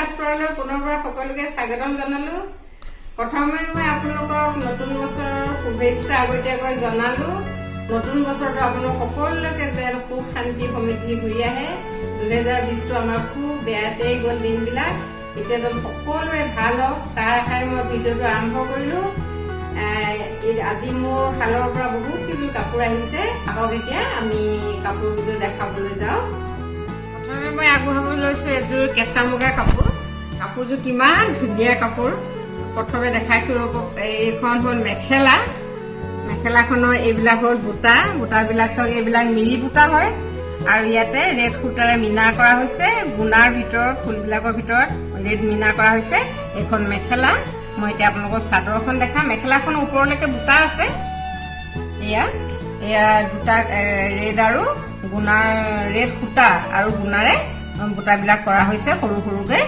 সাজপাৰলৈ পুনৰবাৰ সকলোকে স্বাগতম জনালো। প্ৰথমে মই আপোনালোকক নতুন বছৰৰ শুভেচ্ছা আগতীয়াকৈ জনালো। নতুন বছৰটো আপোনালোক সকলোকে যেন সুখ, শান্তি, সমৃদ্ধি ঘূৰি আহে। 2020টো আমাৰ খুব বেয়াতেই গ'ল দিনবিলাক, এতিয়া যেন সকলোৰে ভাল হওক তাৰ আশাৰে মই ভিডিঅ'টো আৰম্ভ কৰিলো। আজি মোৰ শালৰ পৰা বহুত কেইযোৰ কাপোৰ আহিছে। আহক, এতিয়া আমি কাপোৰ কেইযোৰ দেখাবলৈ যাওঁ। প্ৰথমে মই আগবঢ়াব লৈছো এযোৰ কেঁচা মুগা কাপোৰ। কাপোৰযোৰ কিমান ধুনীয়া কাপোৰ, প্ৰথমে দেখাইছো ৰ'ব। এইখন হ'ল মেখেলা। মেখেলাখনৰ এইবিলাক হ'ল বুটা। বুটাবিলাক চাওক, এইবিলাক মিৰি বুটা হয় আৰু ইয়াতে ৰেড সূতাৰে মীনা কৰা হৈছে। গুণাৰ ভিতৰত, ফুলবিলাকৰ ভিতৰত ৰেড মীনা কৰা হৈছে। এইখন মেখেলা। মই এতিয়া আপোনালোকৰ চাদৰখন দেখাম। মেখেলাখনৰ ওপৰলৈকে বুটা আছে। এয়া দুটা ৰেড আৰু গুণাৰ, ৰেড সূতা আৰু গুণাৰে বুটাবিলাক কৰা হৈছে সৰু সৰুকে।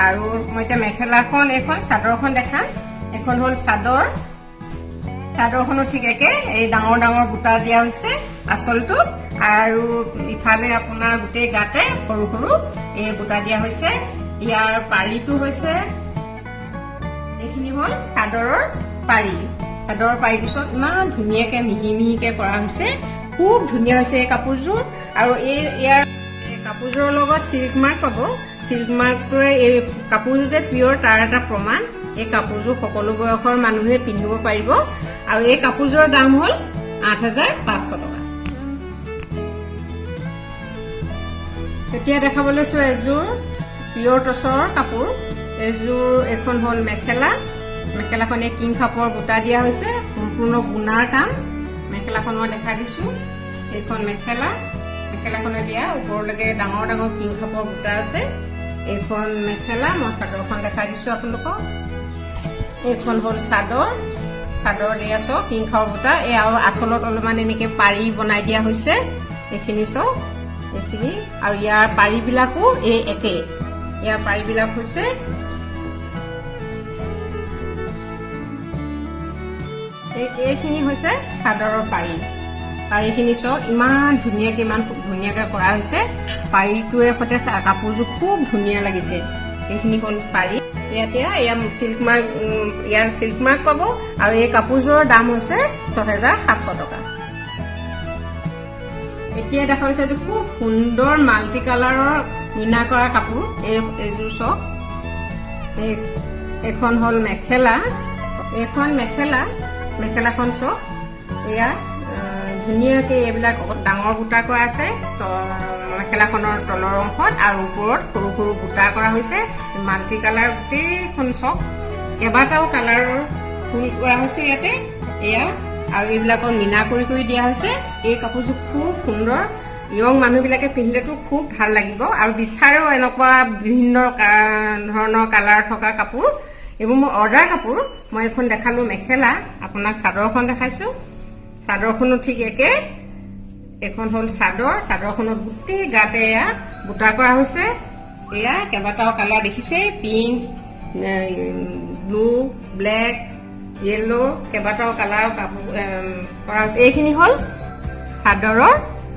আৰু মই এতিয়া মেখেলাখন, এইখন চাদৰখন দেখাম। এইখন হ'ল চাদৰ। চাদৰখনো ঠিক একে, এই ডাঙৰ ডাঙৰ বুটা দিয়া হৈছে আচলটোত আৰু ইফালে আপোনাৰ গোটেই গাতে সৰু সৰু এই বুটা দিয়া হৈছে। ইয়াৰ পাৰিটো হৈছে, এইখিনি হ'ল চাদৰৰ পাৰি। চাদৰৰ পাৰিটো চাওক, ইমান ধুনীয়াকে মিহি মিহিকে কৰা হৈছে। খুব ধুনীয়া হৈছে এই কাপোৰযোৰ। আৰু ইয়াৰ এই কাপোৰযোৰৰ লগত চিল্ক মাৰ্ক পাব। চিল্ক মাৰ্কটোৱে এই কাপোৰযোৰ যে পিয়ৰ তাৰ এটা প্ৰমাণ। এই কাপোৰযোৰ সকলো বয়সৰ মানুহে পিন্ধিব পাৰিব আৰু এই কাপোৰযোৰৰ দাম হ'ল 8500 টকা। এতিয়া দেখাব লৈছো এযোৰ পিয়ৰ টচৰৰ কাপোৰ। এইযোৰ, এইখন হ'ল মেখেলা। মেখেলাখন এই কিং খাপৰ বুটা দিয়া হৈছে, সম্পূৰ্ণ গুণাৰ কাম। মেখেলাখন মই দেখাই দিছো। এইখন মেখেলা। মেখেলাখনত দিয়া ওপৰলৈকে ডাঙৰ ডাঙৰ কিং খাপৰ বুটা আছে। এইখন মেখেলা। মই চাদৰখন দেখাই দিছো আপোনালোকক। এইখন হ'ল চাদৰ। চাদৰ দিয়া চাওক, কিং খাপৰ বুটা এই আৰু আচলত অলপমান এনেকে পাৰি বনাই দিয়া হৈছে। এইখিনি চাওক, এইখিনি। আৰু ইয়াৰ পাৰিবিলাকো এই একেই। ইয়াৰ পাৰিবিলাক হৈছে এইখিনি হৈছে চাদৰৰ পাৰি। পাৰিখিনি চাওক, ইমান ধুনীয়াকে, ইমান ধুনীয়াকে কৰা হৈছে। পাৰিটোৱে সৈতে কাপোৰযোৰ খুব ধুনীয়া লাগিছে। এইখিনি হ'ল পাৰি। ইয়াতে ইয়াৰ চিল্ক মাৰ্ক, ইয়াৰ চিল্ক মাৰ্ক পাব আৰু এই কাপোৰযোৰৰ দাম হৈছে 6700 টকা। এতিয়া দেখা হৈছে এইটো খুব সুন্দৰ মাল্টি কালাৰৰ মীনা কৰা কাপোৰ। এইযোৰ চাওক। এইখন হ'ল মেখেলা। এইখন মেখেলা। মেখেলাখন চাওক, এয়া ধুনীয়াকে এইবিলাক ডাঙৰ বুটা কৰা আছে মেখেলাখনৰ তলৰ অংশত আৰু ওপৰত সৰু সৰু বুটা কৰা হৈছে। মাল্টি কালাৰ গোটেইখন চাওক, কেইবাটাও কালাৰৰ ফুল কৰা হৈছে ইয়াতে। এয়া আৰু এইবিলাকৰ মীনা কৰি কৰি দিয়া হৈছে। এই কাপোৰযোৰ খুব সুন্দৰ। য়ং মানুহবিলাকে পিন্ধিলেতো খুব ভাল লাগিব আৰু বিচাৰেও এনেকুৱা বিভিন্ন ধৰণৰ কালাৰ থকা কাপোৰ। এইবোৰ মোৰ অৰ্ডাৰ কাপোৰ। মই এইখন দেখালো মেখেলা, আপোনাক চাদৰখন দেখাইছো। চাদৰখনো ঠিক একে। এইখন হ'ল চাদৰ। চাদৰখনত গোটেই গাতে এয়া বুটা কৰা হৈছে। এয়া কেইবাটাও কালাৰ দেখিছে, পিংক, ব্লু, ব্লেক, য়েল্ল', কেইবাটাও কালাৰৰ কাপোৰ কৰা হৈছে। এইখিনি হ'ল চাদৰৰ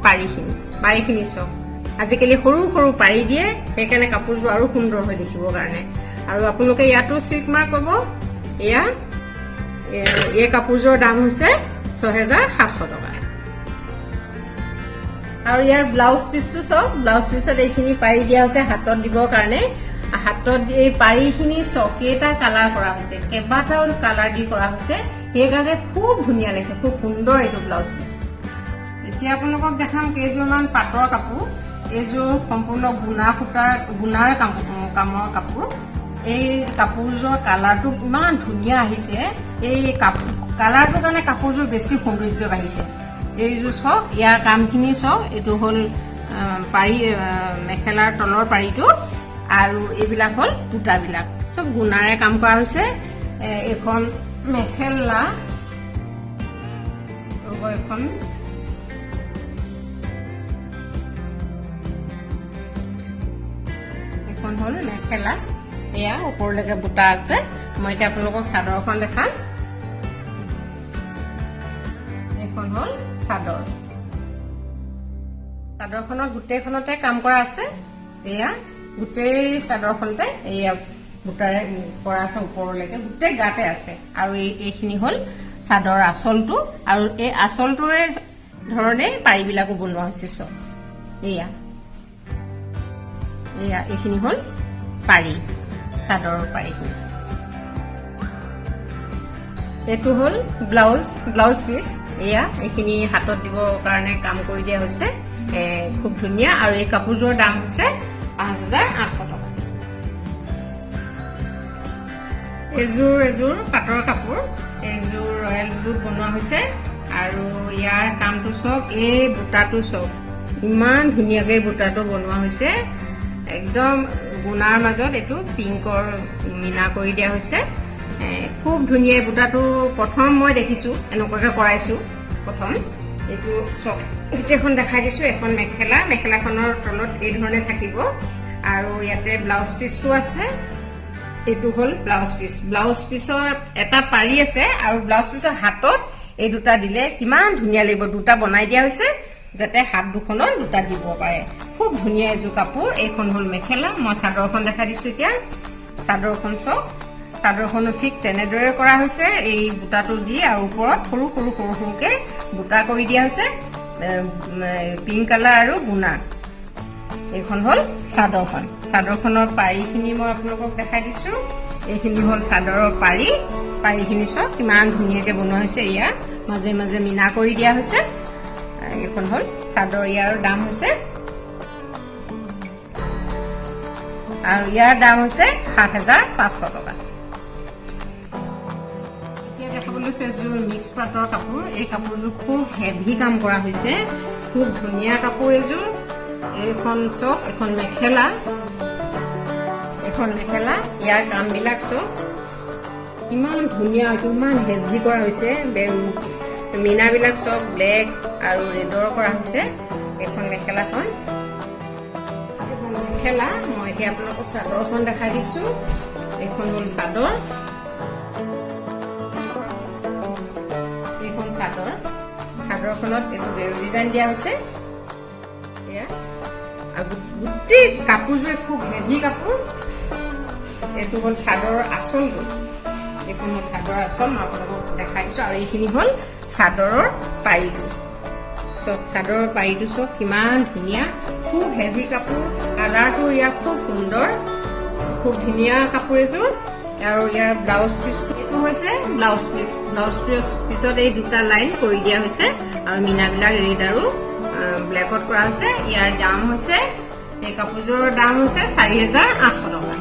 পাৰিখিনি। পাৰিখিনি চাওক, আজিকালি সৰু সৰু পাৰি দিয়ে, সেইকাৰণে কাপোৰযোৰ আৰু সুন্দৰ হৈ দেখিবৰ কাৰণে। আৰু আপোনালোকে ইয়াতো চিল্ক মাৰ্ক পাব। এয়া এই কাপোৰযোৰৰ দাম হৈছে 6700 টকা। আৰু ইয়াৰ ব্লাউজ পিচটো চাওক। ব্লাউজ পিচত এইখিনি পাৰি দিয়া হৈছে হাতত দিবৰ কাৰণে। হাতত এই পাৰিখিনি চাওক, কেইটা কালাৰ কৰা হৈছে, কেইবাটাও কালাৰ দি কৰা হৈছে। সেইকাৰণে খুব ধুনীয়া লাগিছে, খুব সুন্দৰ এইটো ব্লাউজ পিচ। এতিয়া আপোনালোকক দেখাম কেইযোৰমান পাটৰ কাপোৰ। এইযোৰ সম্পূৰ্ণ গুণা সূতাৰ, গুণাৰ কামৰ কাপোৰ। এই কাপোৰযোৰৰ কালাৰটো ইমান ধুনীয়া আহিছে। এই কাপোৰ কালাৰটোৰ কাৰণে কাপোৰযোৰ বেছি সৌন্দৰ্য বাঢ়িছে। এইযোৰ চাওক, ইয়াৰ কামখিনি চাওক। এইটো হ'ল পাৰি, মেখেলাৰ তলৰ পাৰিটো আৰু এইবিলাক হ'ল বুটাবিলাক। চব গুণাৰে কাম কৰা হৈছে। এইখন মেখেলা। ৰ'ব, এইখন হ'ল মেখেলা। এয়া ওপৰলৈকে বুটা আছে। মই এতিয়া আপোনালোকক চাদৰখন দেখাম। এইখন হ'ল চাদৰ। চাদৰখনত গোটেইখনতে কাম কৰা আছে। এয়া গোটেই চাদৰখনতে এয়া বুটাৰে কৰা আছে ওপৰলৈকে, গোটেই গাতে আছে। আৰু এইখিনি হ'ল চাদৰ আচলটো, আৰু এই আচলটোৰে ধৰণে পাৰিবিলাকো বনোৱা হৈছে চব। এয়া এয়া এইখিনি হ'ল পাৰি, চাদৰৰ পাৰিখিনি। এইটো হ'ল ব্লাউজ, ব্লাউজ পিচ। এয়া এইখিনি হাতত দিবৰ কাৰণে কাম কৰি দিয়া হৈছে, খুব ধুনীয়া। আৰু এই কাপোৰযোৰৰ দাম হৈছে 5800 টকা। এযোৰ পাটৰ কাপোৰ, এইযোৰ ৰয়েল ব্লুত বনোৱা হৈছে। আৰু ইয়াৰ কামটো চাওক, এই বুটাটো চাওক, ইমান ধুনীয়াকৈ বুটাটো বনোৱা হৈছে। একদম গুণাৰ মাজত এইটো পিংকৰ মীনা কৰি দিয়া হৈছে। খুব ধুনীয়া এই বুটাটো, প্ৰথম মই দেখিছোঁ এনেকুৱাকৈ কৰাইছোঁ প্ৰথম। এইটো চাওক, গোটেইখন দেখাই দিছোঁ। এখন মেখেলা, মেখেলাখনৰ তলত এই ধৰণে থাকিব আৰু ইয়াতে ব্লাউজ পিচটো আছে। এইটো হ'ল ব্লাউজ পিচ। ব্লাউজ পিচৰ এটা পাৰি আছে আৰু ব্লাউজ পিচৰ হাতত এই দুটা দিলে কিমান ধুনীয়া লাগিব। দুটা বনাই দিয়া হৈছে যাতে হাত দুখনত দুটা দিব পাৰে। খুব ধুনীয়া এযোৰ কাপোৰ। এইখন হ'ল মেখেলা। মই চাদৰখন দেখাই দিছো এতিয়া। চাদৰখন চাওক, চাদৰখনো ঠিক তেনেদৰে কৰা হৈছে, এই বুটাটো দি আৰু ওপৰত সৰু সৰু সৰু সৰুকে বুটা কৰি দিয়া হৈছে, পিংক কালাৰ আৰু গুণা। এইখন হ'ল চাদৰখন। চাদৰখনৰ পাৰিখিনি মই আপোনালোকক দেখাই দিছো। এইখিনি হ'ল চাদৰৰ পাৰি। পাৰিখিনি চাওক, কিমান ধুনীয়াকে বনোৱা হৈছে। এয়া মাজে মাজে মীনা কৰি দিয়া হৈছে। এইখন হ'ল চাদৰ। ইয়াৰ দাম হৈছে 7500 টকা। এতিয়া দেখাবলৈ লৈছো এযোৰ মিক্স পাটৰ কাপোৰ। এই কাপোৰযোৰ খুব হেভি কাম কৰা হৈছে, খুব ধুনীয়া কাপোৰ এযোৰ। এইখন চাওক, এখন মেখেলা, এখন মেখেলা। ইয়াৰ কামবিলাক চাওক, কিমান ধুনীয়া, কিমান হেভি কৰা হৈছে। মীনাবিলাক চব ব্লেক আৰু ৰেডৰ কৰা হৈছে। এইখন মেখেলাখন, এইখন মেখেলা। মই এতিয়া আপোনালোকক চাদৰখন দেখাই দিছো। এইখন হ'ল চাদৰ। এইখন চাদৰ। চাদৰখনত এইটো গেৰু ডিজাইন দিয়া হৈছে। এয়া আৰু গোটেই কাপোৰযোৰ খুব হেভি কাপোৰ। এইটো হ'ল চাদৰৰ আচলটো। এইখন হ'ল চাদৰৰ আচল, মই আপোনালোকক দেখাই দিছো। আৰু এইখিনি হ'ল চাদৰৰ পাৰিটো। চাওক, চাদৰৰ পাৰিটো চাওক, কিমান ধুনীয়া। খুব হেভি কাপোৰ, কালাৰটো ইয়াৰ খুব সুন্দৰ, খুব ধুনীয়া কাপোৰ এযোৰ। আৰু ইয়াৰ ব্লাউজ পিচটো, এইটো হৈছে ব্লাউজ পিচ। ব্লাউজ পিচত এই দুটা লাইন কৰি দিয়া হৈছে আৰু মীনাবিলাক ৰেড আৰু ব্লেকত কৰা হৈছে। ইয়াৰ দাম হৈছে, এই কাপোৰযোৰৰ দাম হৈছে 4800 টকা।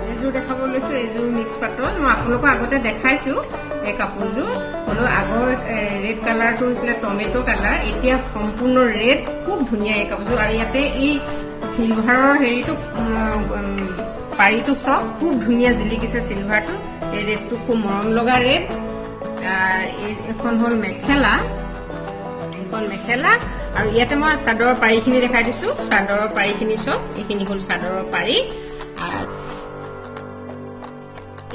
এইযোৰ দেখাব লৈছো, এইযোৰ মিক্স পাটৰ। মই আপোনালোকক আগতে দেখাইছো এই কাপোৰযোৰ। হ'লেও আগৰ ৰেড কালাৰটো হৈছিলে টমেট' কালাৰ, এতিয়া সম্পূৰ্ণ ৰেড। খুব ধুনীয়া এই কাপোৰযোৰ। আৰু ইয়াতে এই চিলভাৰৰ হেৰিটো, পাৰিটো চাওক, খুব ধুনীয়া জিলিকিছে চিলভাৰটো। এই ৰেডটো খুব মৰম লগা ৰেড। এইখন হ'ল মেখেলা, এইখন মেখেলা। আৰু ইয়াতে মই চাদৰৰ পাৰিখিনি দেখাই দিছো। চাদৰৰ পাৰিখিনি চাওক, এইখিনি হ'ল চাদৰৰ পাৰি। আৰু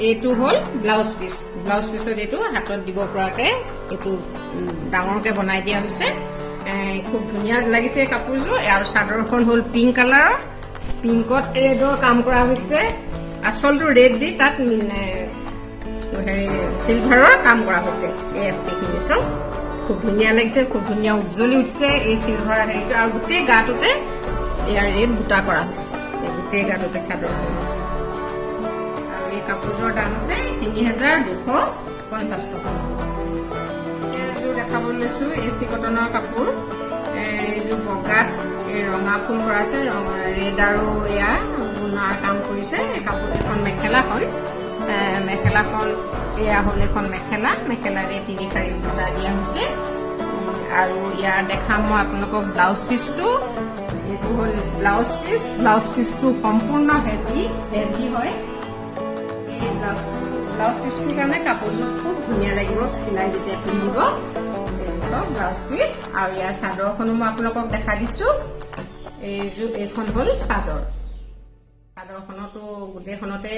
এইটো হ'ল ব্লাউজ পিচ। ব্লাউজ পিচত এইটো হাতত দিব পৰাকে এইটো ডাঙৰকে বনাই দিয়া হৈছে। খুব ধুনীয়া লাগিছে এই কাপোৰযোৰ। আৰু চাদৰখন হ'ল পিংক কালাৰৰ, পিংকত ৰেডৰ কাম কৰা হৈছে। আচলটো ৰেড দি তাত হেৰি চিলভাৰৰ কাম কৰা হৈছে। এই এইখিনি চাওক, খুব ধুনীয়া লাগিছে, খুব ধুনীয়া উজ্জ্বলি উঠিছে এই চিলভাৰ হেৰিটো। আৰু গোটেই গাটোতে ইয়াৰ ৰেড বুটা কৰা হৈছে, এই গোটেই গাটোতে চাদৰখন। আৰু এই কাপোৰযোৰৰ দাম হৈছে 3250 টকা। এযোৰ দেখাব লৈছো, এচি কটনৰ কাপোৰ। এইযোৰ বগাত এই ৰঙা ফুল কৰা আছে, ৰঙা ৰেড আৰু এয়া গুণাৰ কাম কৰিছে। এই কাপোৰ এখন মেখেলাখন, মেখেলাখন এয়া হ'ল এখন মেখেলা। মেখেলাত এই তিনি শাৰী বুটা দিয়া হৈছে। আৰু ইয়াৰ দেখাম মই আপোনালোকক ব্লাউজ পিচটো। এইটো হ'ল ব্লাউজ পিচ। ব্লাউজ পিচটো সম্পূৰ্ণ হেভি হেভি হয়। এই ব্লাউজ পিচটোৰ কাৰণে কাপোৰযোৰ খুব ধুনীয়া লাগিব চিলাই যেতিয়া পিন্ধিব। চব ব্লাউজ পিচ। আৰু ইয়াৰ চাদৰখনো মই আপোনালোকক দেখাই দিছো। এইযোৰ, এইখন হ'ল চাদৰ। চাদৰখনতো গোটেইখনতে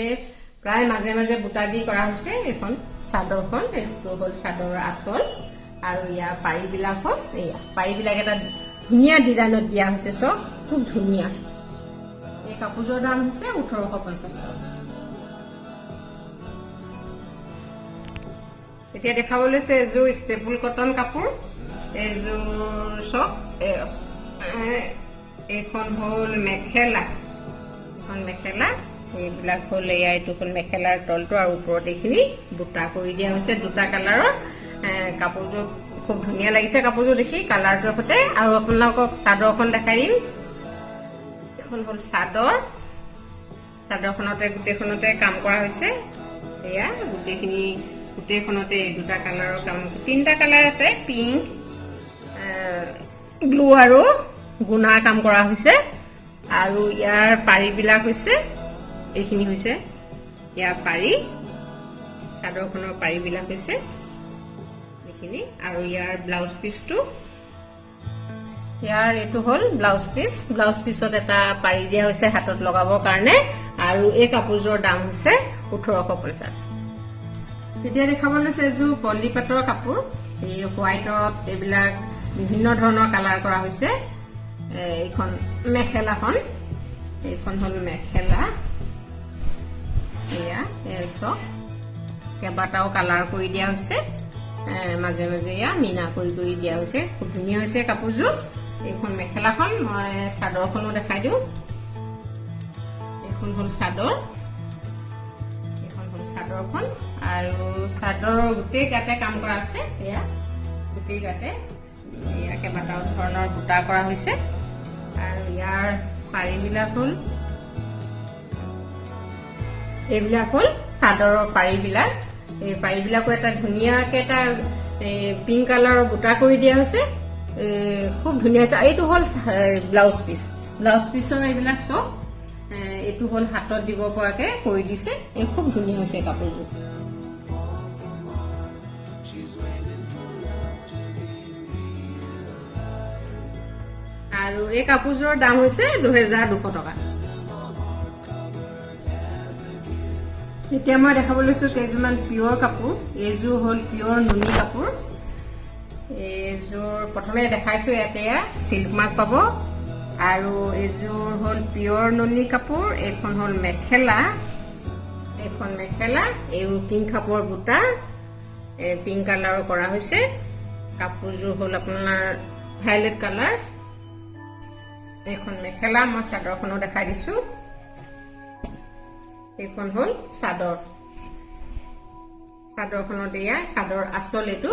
প্ৰায় মাজে মাজে বুটা দি কৰা হৈছে এইখন চাদৰখন। এইটো হ'ল চাদৰৰ আচল। আৰু ইয়াৰ পাৰিবিলাক হ'ল এয়া পাৰিবিলাক এটা ধুনীয়া ডিজাইনত দিয়া হৈছে চব, খুব ধুনীয়া। এই কাপোৰযোৰৰ দাম হৈছে 1850 টকা। এতিয়া দেখাব লৈছে এযোৰ ষ্টেপুল কটন কাপোৰ। এইযোৰ চব, এইখন হ'ল মেখেলা, এইখন মেখেলা। এইবিলাক হ'ল এয়া, এইটো হ'ল মেখেলাৰ তলটো আৰু ওপৰত এইখিনি বুটা কৰি দিয়া হৈছে দুটা কালাৰৰ। কাপোৰযোৰ খুব ধুনীয়া লাগিছে, কাপোৰযোৰ দেখি কালাৰটোৰ সৈতে। আৰু আপোনালোকক চাদৰখন দেখাই দিম। এইখন হ'ল চাদৰ, চাদৰখনতে গোটেইখনতে কাম কৰা হৈছে। এয়া গোটেইখিনি, গোটেইখনতে এই দুটা কালাৰৰ কাম, তিনিটা কালাৰ আছে, পিংক, ব্লু আৰু গুণাৰ কাম কৰা হৈছে। আৰু ইয়াৰ পাৰিবিলাক হৈছে এইখিনি, হৈছে ইয়াৰ পাৰি, চাদৰখনৰ পাৰিবিলাক হৈছে এইখিনি। আৰু ইয়াৰ ব্লাউজ পিচটো, ইয়াৰ এইটো হ'ল ব্লাউজ পিচ। ব্লাউজ পিচত এটা পাৰি দিয়া হৈছে হাতত লগাবৰ কাৰণে। আৰু এই কাপোৰযোৰৰ দাম হৈছে 1850। এতিয়া দেখাব লৈছে এযোৰ পলি পাটৰ কাপোৰ। এই হোৱাইটত এইবিলাক বিভিন্ন ধৰণৰ কালাৰ কৰা হৈছে। এইখন মেখেলাখন, এইখন হ'ল মেখেলা। এয়া এই চাওক, কেইবাটাও কালাৰ কৰি দিয়া হৈছে। মাজে মাজে এয়া মীনা কৰি কৰি দিয়া হৈছে। খুব ধুনীয়া হৈছে কাপোৰযোৰ। এইখন মেখেলাখন, মই চাদৰখনো দেখাই দিওঁ। এইখন হ'ল চাদৰ, এইখন হ'ল চাদৰখন। আৰু চাদৰৰ গোটেই গাতে কাম কৰা আছে। এয়া গোটেই গাতে এয়া কেইবাটাও ধৰণৰ বুটা কৰা হৈছে। আৰু ইয়াৰ পাৰিবিলাক হ'ল এইবিলাক, হ'ল চাদৰৰ পাৰিবিলাক। এই পাৰিবিলাকো এটা ধুনীয়াকে এটা পিংক কালাৰৰ বুটা কৰি দিয়া হৈছে। খুব ধুনীয়া হৈছে। এইটো হ'ল ব্লাউজ পিচ, ব্লাউজ পিচৰ এইবিলাক চব। এইটো হ'ল হাতত দিব পৰাকে কৰি দিছে। এই খুব ধুনীয়া হৈছে কাপোৰযোৰ। আৰু এই কাপোৰযোৰৰ দাম হৈছে 2200 টকা। এতিয়া মই দেখাব লৈছো কেইযোৰমান পিয়ৰ কাপোৰ। এইযোৰ হ'ল পিয়ৰ নুনি কাপোৰ। এইযোৰ প্ৰথমে দেখাইছো, ইয়াতে চিল্ক মাৰ্ক পাব। আৰু এইযোৰ হ'ল পিয়ৰ নুনি কাপোৰ। এইখন হ'ল মেখেলা, এইখন মেখেলা। এই পিংক কাপোৰৰ বুটা, পিংক কালাৰৰ কৰা হৈছে। কাপোৰযোৰ হ'ল আপোনাৰ ভাইলেট কালাৰ। এইখন মেখেলা, মই চাদৰখনো দেখাই দিছো। এইখন হ'ল চাদৰ, চাদৰখনত এয়া চাদৰ আচল, এইটো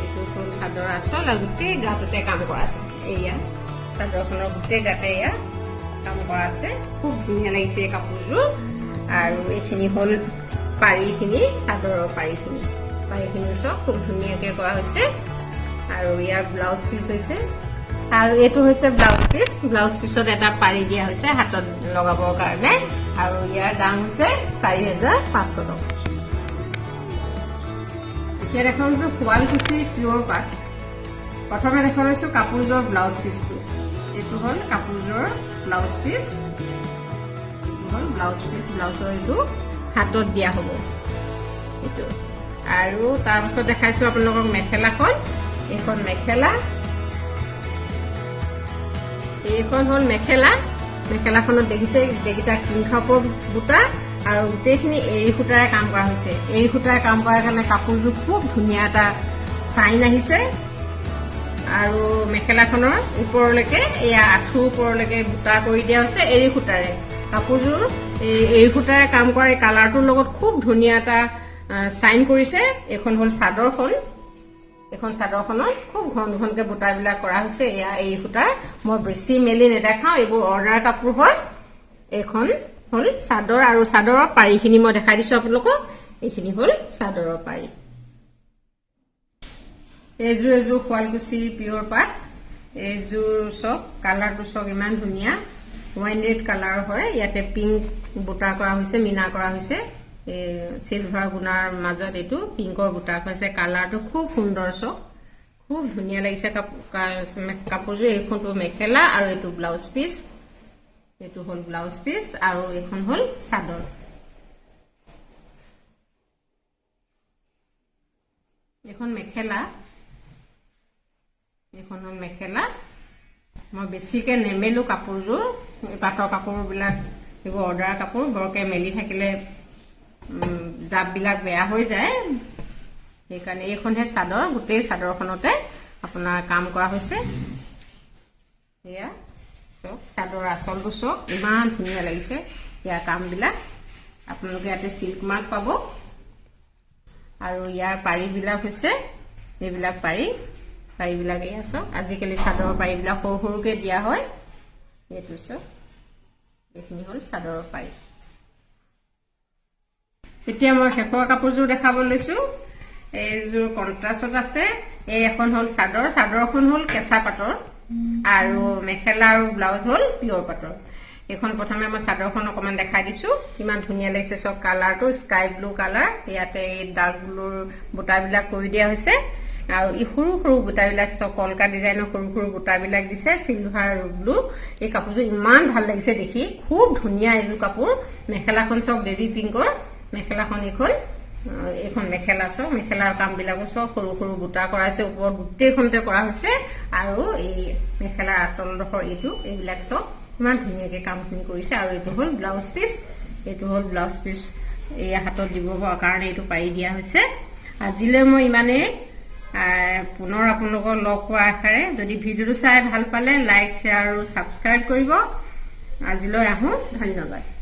এইটো হ'ল চাদৰ আচল। আৰু গোটেই গাটোতে কাম কৰা আছে। এয়া চাদৰখনৰ গোটেই গাতে এয়া কাম কৰা আছে। খুব ধুনীয়া লাগিছে এই কাপোৰযোৰ। আৰু এইখিনি হ'ল পাৰিখিনি, চাদৰৰ পাৰিখিনি, পাৰিখিনি চব খুব ধুনীয়াকে কৰা হৈছে। আৰু ইয়াৰ ব্লাউজ পিচ হৈছে, আৰু এইটো হৈছে ব্লাউজ পিচ। ব্লাউজ পিচত এটা পাৰি দিয়া হৈছে হাতত লগাবৰ কাৰণে। আৰু ইয়াৰ দাম হৈছে 4500 টকা। এতিয়া দেখা লৈছো শুৱালকুছি পিয়ৰ পাট। প্ৰথমে দেখা লৈছো কাপোৰযোৰৰ ব্লাউজ পিচটো। এইটো হ'ল কাপোৰযোৰৰ ব্লাউজ পিচ, এইটো হ'ল ব্লাউজ পিচ। ব্লাউজৰ এইটো হাতত দিয়া হ'ব এইটো। আৰু তাৰপাছত দেখাইছো আপোনালোকক মেখেলাখন। এইখন মেখেলা, এইখন হ'ল মেখেলা। মেখেলাখনত দেখিছে গোটেইকেইটা কিংখাপৰ বুটা আৰু গোটেইখিনি এৰী সূতাৰে কাম কৰা হৈছে। এৰী সূতাৰে কাম কৰাৰ কাৰণে কাপোৰযোৰ খুব ধুনীয়া এটা চাইন আহিছে। আৰু মেখেলাখনৰ ওপৰলৈকে এয়া আঁঠুৰ ওপৰলৈকে বুটা কৰি দিয়া হৈছে এৰী সূতাৰে। কাপোৰযোৰ এই এৰী সূতাৰে কাম কৰা এই কালাৰটোৰ লগত খুব ধুনীয়া এটা চাইন কৰিছে। এইখন হ'ল চাদৰখন। এইখন চাদৰখনত খুব ঘন ঘনকে বুটাবিলাক কৰা হৈছে। এয়া এৰী সূতাৰ। মই বেছি মেলি নেদেখাওঁ, এইবোৰ অৰ্ডাৰ কাপোৰ হয়। এইখন হ'ল চাদৰ আৰু চাদৰৰ পাৰিখিনি মই দেখাই দিছো আপোনালোকক। এইখিনি হ'ল চাদৰৰ পাৰি। এইযোৰ এযোৰ শুৱালকুছিৰ পিয়ৰ পাট। এইযোৰ চব কালাৰটো চব ইমান ধুনীয়া, ৱাইন ৰেড কালাৰ হয়। ইয়াতে পিংক বুটা কৰা হৈছে, মীনা কৰা হৈছে। এই চিলভাৰ গুণাৰ মাজত এইটো পিংকৰ বুটা হৈছে। কালাৰটো খুব সুন্দৰ চব, খুব ধুনীয়া লাগিছে কাপোৰযোৰ। এইখনটো মেখেলা আৰু এইটো ব্লাউজ পিচ। এইটো হ'ল ব্লাউজ পিচ আৰু এইখন হ'ল চাদৰ। এইখন মেখেলা, এইখন হ'ল মেখেলা। মই বেছিকৈ নেমেলো কাপোৰযোৰ। এই পাটৰ কাপোৰবিলাক, এইবোৰ অৰ্ডাৰ কাপোৰ, বৰকৈ মেলি থাকিলে জাপবিলাক বেয়া হৈ যায়, সেইকাৰণে। এইখনহে চাদৰ। গোটেই চাদৰখনতে আপোনাৰ কাম কৰা হৈছে। এয়া চাওক, চাদৰ আচলটো চাওক, ইমান ধুনীয়া লাগিছে ইয়াৰ কামবিলাক। আপোনালোকে ইয়াতে চিল্ক মাৰ্ক পাব। আৰু ইয়াৰ পাৰিবিলাক হৈছে এইবিলাক পাৰি। পাৰিবিলাক এয়া চাওক। আজিকালি চাদৰৰ পাৰিবিলাক সৰু সৰুকে দিয়া হয়। এইটো চাওক, এইখিনি হ'ল চাদৰৰ পাৰি। এতিয়া মই শেষৰ কাপোৰযোৰ দেখাব লৈছো। এইযোৰ কণ্ট্ৰাষ্টত আছে। এই এখন হ'ল চাদৰ। চাদৰখন হ'ল কেঁচা পাটৰ আৰু মেখেলা আৰু ব্লাউজ হ'ল পিয়ৰ পাটৰ। এইখন প্ৰথমে মই চাদৰখন অকণমান দেখাই দিছো। ইমান ধুনীয়া লাগিছে চব। কালাৰটো স্কাই ব্লু কালাৰ। ইয়াতে এই ডাৰ্ক ব্লুৰ বুটাবিলাক কৰি দিয়া হৈছে আৰু ই সৰু সৰু বুটাবিলাক চব কলকা ডিজাইনৰ সৰু সৰু বুটাবিলাক দিছে, চিলভাৰ আৰু ব্লু। এই কাপোৰযোৰ ইমান ভাল লাগিছে দেখি, খুব ধুনীয়া এইযোৰ কাপোৰ। মেখেলাখন চব বেবী পিংকৰ মেখেলাখন এইখন। এইখন মেখেলা চব, মেখেলাৰ কামবিলাকো চব সৰু সৰু বুটা কৰাইছে ওপৰত, গোটেইখনতে কৰা হৈছে। আৰু এই মেখেলাৰ আঁচলডোখৰ এইটো, এইবিলাক চব ইমান ধুনীয়াকে কামখিনি কৰিছে। আৰু এইটো হ'ল ব্লাউজ পিচ। এইটো হ'ল ব্লাউজ পিচ। এই হাতত দিব কাৰণে এইটো পাৰি দিয়া হৈছে। আজিলৈ মই ইমানেই। পুনৰ আপোনালোকক লগ পোৱাৰ আশাৰে, যদি ভিডিঅ'টো চাই ভাল পালে লাইক, শ্বেয়াৰ আৰু ছাবস্ক্ৰাইব কৰিব। আজিলৈ আহোঁ, ধন্যবাদ।